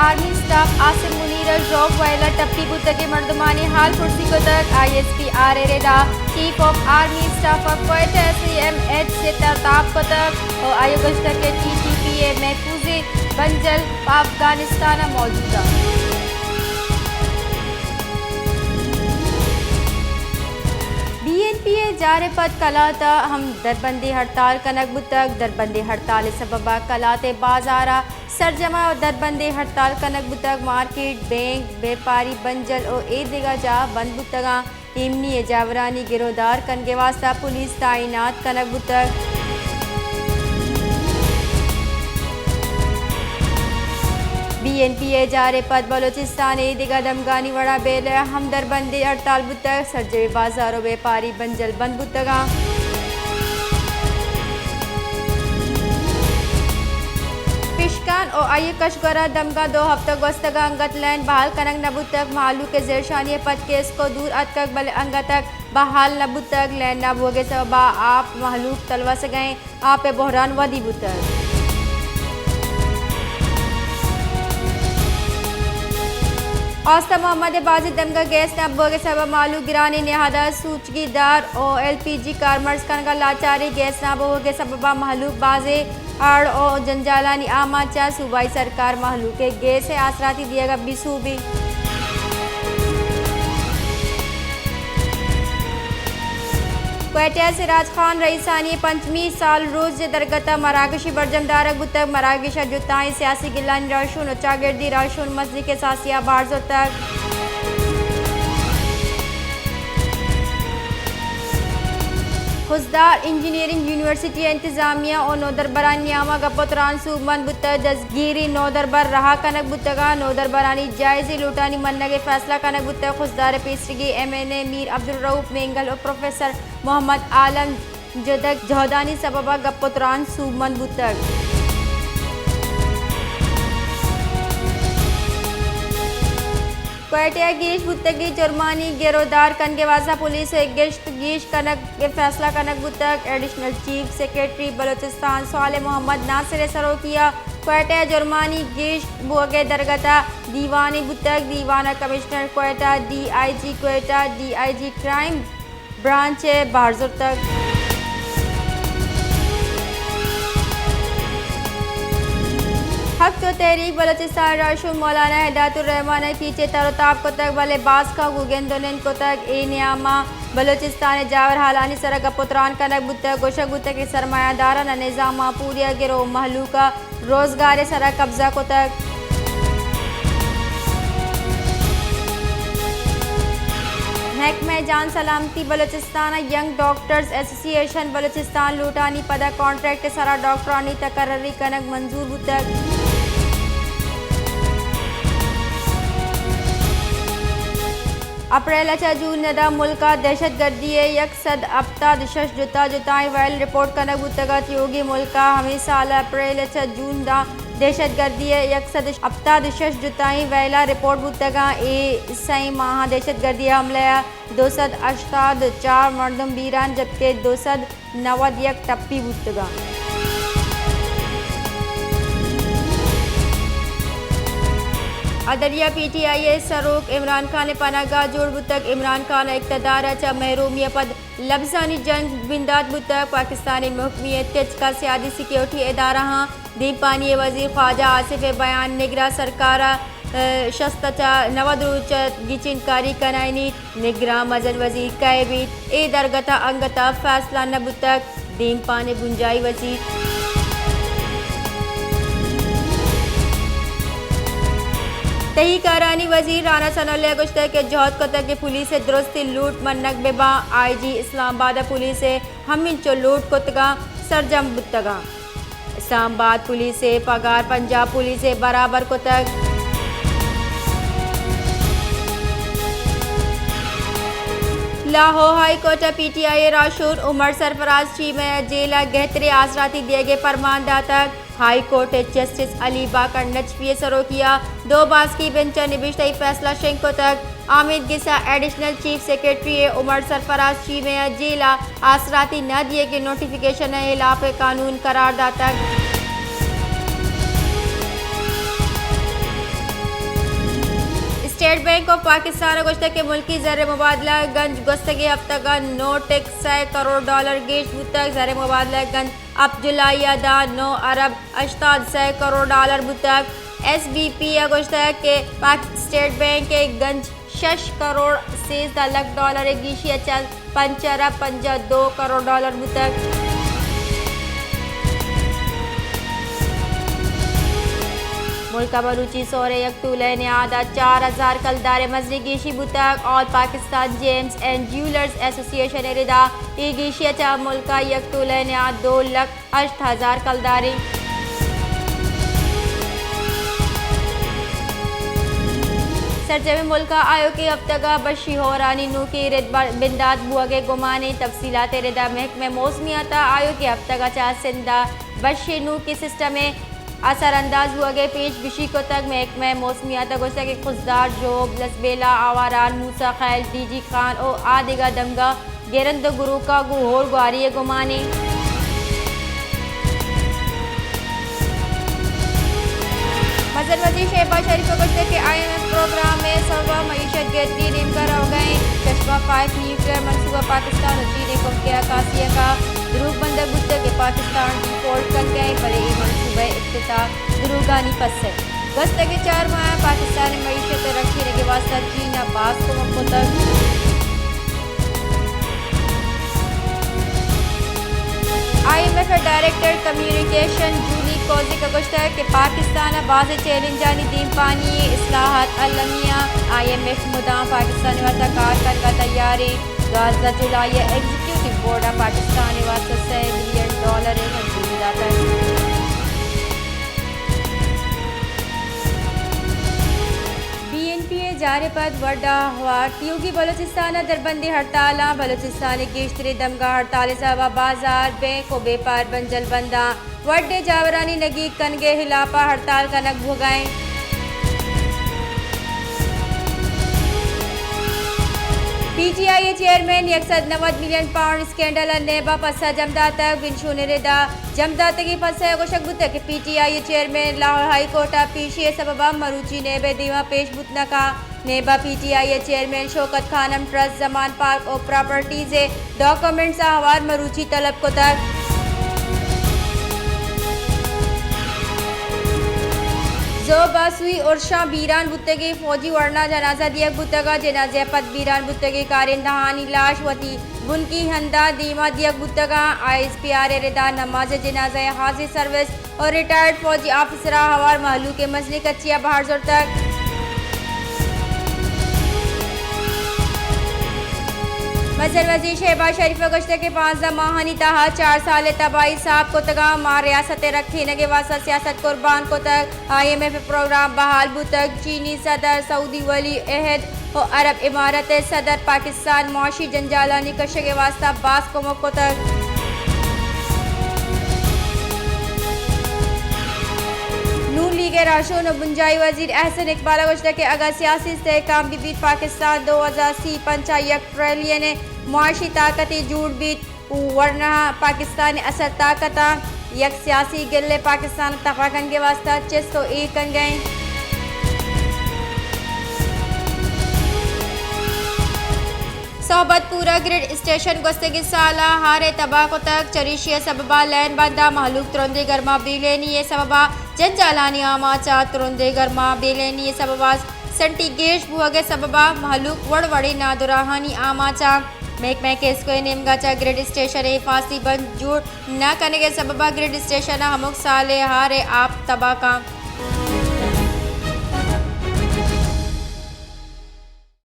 Army staff Asim منیر ء ژوک وئیل ء ٹپی بوتگیں مردمانی حال پرسی کتگ۔ I S P R a Rida chief of army staff ء کوئٹہ ء سی ایم ایچ ء تر تاب کتگ ء آئی ء گوشتگ کہ ٹی ٹی پی ء محفوظیں بنجل پہ افغانستان ء موجود انت۔ بی این پی ء جار ء پد کلات ء ہم دربندی ہڑتال کنگ بوتگ۔ دربندی ہڑتال ء سبب ء کلات ء بازار ء سرجم ء دربندی ہڑتال کنگ بوتگ۔ مارکیٹ، بینک، بیپاری بنجل ء اے دگہ جاہ بند بوتگاں۔ ایمنی ء جاورانی گرودار کنگ ء واستہ پولیس تعینات کنگ بوتگ۔ بی این پی ء جار ء پد بلوچستان ء دگہ دمگانی وڑا بیل ء ہم دربندی ہڑتال بوتگ۔ سرجمیں بازار ء بیپاری بنجل بند بوتگاں۔ پشکان ء آئی ء کشگورا دمگاں دو ہفتہ گوستگاں انگت لین بحال کنگ نہ بوتگ۔ مہلوک ء زیرشانی ء پد کیسکو دور اتکگ بلے انگتک بحال نہ بوتگ۔ لین نہ بوگ ء سبب ء آپ مہلوک تلوسگ ء انت۔ آپ ء بحران ودی بوتگ۔ آستہ محمد ء بازیں دمگاں گیس نہ بوگ ء سبب مہلوک گرانیں نہاد ء سوچگی دار ء ایل پی جی کارمرز کنگ ء لاچاری۔ گیس نہ بوگ ء سبب ء مہلوک بازیں اڑ ء جنجالانی آماچ ء۔ صوبائی سرکار مہلوک ء گیس ء آسراتی دیگ ء بے سوب انت۔ کوئٹہ ء سراج خان رئیسانی پنچمی سال روز ء درگت ء مراگشے برجم دارگ بوتگ۔ مراگش ء جتائیں سیاسی گلانی راہشون ء چاگردی راہشون مزنیں کساسے ء بہر زرتگ۔ خضدار انجینئرنگ یونیورسٹی ء انتظامیہ ء نودربرانی نیام ء گپ ء تران سوبمند بوتگ۔ دزگیری نودربر رہا کنگ بوتگ ء نودربرانی جائزیں لوٹانی منگ ء فیصلہ کنگ بوتگ۔ خضدار ء پیسریگیں ایم این اے میر عبدالرؤف مینگل ء پروفیسر محمد عالم جدگ جہدانی سبب ء گپ ء تران سوبمند بوتگ۔ کوئٹہ ء گیش بوتگیں جرمانی گرودار کنگ ء واستہ پولیس ء گشت گیش کنگ ء فیصلہ کنگ بوتگ۔ ایڈیشنل چیف سیکرٹری بلوچستان صالح محمد ناصر ء سروکی ء کوئٹہ ء جرمانی گیش بوگ ء درگت ء دیوانے بوتگ۔ دیوان ء commissioner Quetta, D I G Quetta, D I G crime branch ء بہر زرتگ۔ حق چو تحریک بلوچستان ء راہشون مولانا ہدایت الرحمان ء کیچ ء تر ء تاب کتگ، بلے باسکاں گوں گند ء نند کتگ۔ اے نیام ء بلوچستان ء جاور ہالانی سر ء گپ ء تران کنگ بوتگ۔ گوشگ بوتگ کہ سرمایہ داران ء نظام ء پوریاگر ء مہلوک ء روزگار ء سرا قبضہ کتگ۔ محکمہ جان سلامتی بلوچستان ء ینگ ڈاکٹرز ایسوسی ایشن بلوچستان لوٹانی پدا کانٹریکٹ ء سرا ڈاکٹرانی تقرری کنگ منظور بوتگ۔ اپریل ء چہ جون ء داں ملک ء دہشت گردی ء یک سد ہپتاد ء شش جتا جتائیں ویل رپورٹ کنگ بوتگ ات۔ تیوگیں ملک ء ہمے سال ء اپریل ء چہ جون داں دہشت گردی ء یک سد ہپتاد ء شش جتائیں ویل ء رپورٹ بوتگ انت۔ اے سئیں ماہاں دہشت گردی ء حملہ ء دو سد ہشتاد ء چار مردم بیران جبکہ دو سد نود یک ٹپی بوتگ انت۔ عدلیہ پی ٹی آئی ء سروک عمران خان ء پناہ گاہ جوڑ بوتگ۔ عمران خان ء اقتدار ء چہ محرومی ء پد لبزانی جنگ بندات بوتگ۔ پاکستانی محکمی ء تچک ء سیادی سیکیورٹی ادارہاں دیمپانی ء وزیر خواجہ آصف ء بیان، نگراں سرکار ء شست ء چہ نود روچ ء گچین کاری کنائینیت۔ نگراں مزن وزیر کئے بیت، اے درگت ء انگت ء فیصلہ نہ بوتگ۔ دیمپان ء بنجاہی وزیر۔ تہی کارانی وزیر رانا ثناء اللہ ء گوشتگ کہ جہد کتگ کہ پولیس ء درستیں لوٹ منگ بہ باں۔ آئی جی اسلام آباد ء پولیس ء ہمینچو لوٹ کتگاں سرجم بوتگاں۔ اسلام آباد پولیس ء پگار پنجاب پولیس ء برابر کتگ۔ لاہور ہائی کورٹ ء پی ٹی آئی ء راہشون عمر سرفراز چیمہ ء جیل ء گہتریں آسراتی دیگ ء پرمان داتگ۔ ہائی کورٹ ء جسٹس علی باقر نجفی ء سروکی ء دو باسکی بنچ ء نبشتہی فیصلہ شنگ کتگ۔ آمید گس ء ایڈیشنل چیف سیکرٹری ء عمر سرفراز چیمہ ء جیل ء آسراتی نہ دیگ ء نوٹیفکیشن ء ہلاپ قانون قرار داتگ۔ اسٹیٹ بینک آف پاکستان ءَ گوشتگ کہ ملکی زر ءِ مبادلہ گنج گوستگیں ہفتگ ءَ نو ٹک سئے کروڑ ڈالر گیش بوتگ۔ زر ءِ مبادلہ گنج ہپت جولائی ءَ داں نو ارب ہشتاد سئے کروڑ ڈالر بوتگ۔ ایس بی پی ءَ گوشتگ کہ پاک-، اسٹیٹ بینک ءِ گنج شش کروڑ سیزدہ لکھ ڈالر ءِ گیشی ءَ چہ پنچ ارب پنجاہ دو کروڑ ڈالر بوتگ۔ ملک ءَ مروچی سہر ءِ یک ٹولہ ءِ نہاد ءَ چار ہزار کلدار ءِ مزنیں گیشی بوتگ۔ آل پاکستان جیمز اینڈ جیولرز ایسوسی ایشن ءِ ردا اے گیشی ءَ چہ ملک ءَ یک ٹولہ ءِ نہاد دو لکھ ہشت ہزار کلدار اِنت۔ سرجمیں ملک ءَ آیوکیں ہفتگ ءَ بشی ہورانی نوکیں رد بندات بوگ ءِ گمان اِنت۔ تفصیلات ءِ ردا محکمہ موسمیات ءَ آیوکیں ہفتگ ءَ چہ سندھ ءَ بشی نوکیں سسٹم ءِ اثر انداز بوگ ءِ پیش گوشی کتگ۔ محکمہ موسمیات ءَ گوشتگ کہ خضدار، ژوب، لسبیلہ، آواران، موسی خیل، ڈی جی خان ءُ آ دگہ دمگاں گرند ءُ گروک ءَ گوں ہور گواری ءِ گمان اِنت۔ مزن وزیر شہباز شریف ءَ گوشتگ کہ آئی ایم ایف پروگرام ءِ سبب ءَ معیشت گرتی ءِ نیمگ ءَ روگ ءَ اِنت۔ چشمہ پائپ نیوکلیئر منصوبہ پاکستان ءُ چین ءِ کمک ءِ عکاسی ءَ دروگ بندگ بوتگ کہ پاکستان ڈیفالٹ کنگ ءَ اِنت، بلے اے منصوبہ ءِ افتتاح دروگانی پس اِنت۔ گوستگیں چار ماہ ءَ پاکستان ءِ معیشت ءِ رکھینگ ءِ واستہ چین ءَ باز کمک کتگ۔ آئی ایم ایف ءِ ڈائریکٹر کمیونیکیشن جولی کوزک ءَ گوشتگ کہ پاکستان ءَ بازیں چیلنجانی دیمپانی اِنت، اصلاحات المی اَنت، آئی ایم ایف مدام پاکستان ءِ واستہ کار کنگ ءَ تیار اِنت۔ دوازدہ جولائی ءَ ایگزیکیوٹیو بورڈ ءَ پاکستان ءِ واستہ سئے بلین ڈالر ءِ منظوری داتگ۔ بی این پی ءِ جار ءِ پد وڈھ ءَ ہوار تیوگی بلوچستان ءَ دربندیں ہڑتالاں۔ بلوچستان ءِ گیشتریں دمگاں ہڑتال ءِ سبب ءَ بازار، بینک ءُ بیپار بند جلبنداں۔ وڈھ ءِ جاورانی نگیگ کنگ ءِ ہلاپ ءَ ہڑتال کنگ بوگ ءَ اِنت۔ پی ٹی آئی ءِ چیئرمین یک سد نود ملین پاؤنڈ اسکینڈل ءَ نیب ءَ پسہ جم داتگ۔ بنشون ءِ ردا جم داتگیں پسہ ءَ گوشگ بوتگ کہ پی ٹی آئی ءِ چیئرمین لاہور ہائی کورٹ ءَ پیشی ءِ سبب ءَ مروچی نیب ءِ دیما پیش بوت نہ کنت۔ نیب ءَ پی ٹی آئی ءِ چیئرمین شوکت خانم ٹرسٹ، زمان پارک ءُ پراپرٹیز ءِ ڈاکومنٹس ءَ ہوار مروچی طلب کتگ۔ زوب ءَ سوئی ارشاں بیران بوتگیں فوجی ورنا جنازہ دیگ بوتگ ءُ جنازہ ءَ پد بیران بوتگیں کارندہانی لاش وتی بنکی ہند ءَ دیما دیگ بوتگ اَنت۔ آئی ایس پی آر ءِ ردا نماز جنازہ ءِ حاضر سروس ءُ ریٹائرڈ فوجی آفیسر ءَ ہوار مہلوک ءِ مزنیں کچے ءَ بہر زرتگ۔ مزن وزیر شہباز شریف ءَ گوشتگ کہ پانزدہ ماہانی تہا چار سال ءِ تباہی ساپ کتگ اَنت، ما ریاست ءِ رکھینگ ءِ واستہ سیاست قربان کتگ، آئی ایم ایف ءِ پروگرام بحال بوتگ، چینی صدر، سعودی ولی عہد ءُ عرب امارات ءِ صدر پاکستان معاشی جنجالانی کشگ ءِ واستہ باز کمک کتگ۔ نون لیگ ءِ راہشون ءُ بنجاہی وزیر احسن اقبال ءَ گوشتگ کہ اگاں سیاسی استحکام بہ بیت، پاکستان دو ہزار سی ءَ پنچ ءَ یک ٹریلین ءِ معاشی طاقتے جوڑ بیت۔ ءُ ورنا پاکستان ءِ اصل طاقتاں یک سیاسی گل ءَ پاکستان ءَ تباہ کنگ ءِ واستہ چست ءُ ایر کنگ ءَ اِنت۔ صحبت پورہ گرڈ اسٹیشن گوستگیں سال ءَ ہار ءَ تباہ کتگ، چریشی ءِ سبب ءَ لین بند ءَ مہلوک ترندیں گرما بے لینی ءِ سبب ءَ جنجالانی آماچ ءَ ترندیں گرما بے لینی ءِ سبب ءَ سنٹی گیش بوگ ءِ سبب ءَ مہلوک وڑ وڑیں نادراہانی آماچ ءَ۔ محکمہ کیسکو ءِ نیمگ ءَ چہ گرڈ اسٹیشن ءِ حفاظتی بند جوڑ نہ کنگ ءِ سبب ءَ گرڈ اسٹیشن ءَ ہمک سال ءِ ہار ءِ آپ تباہ کنت۔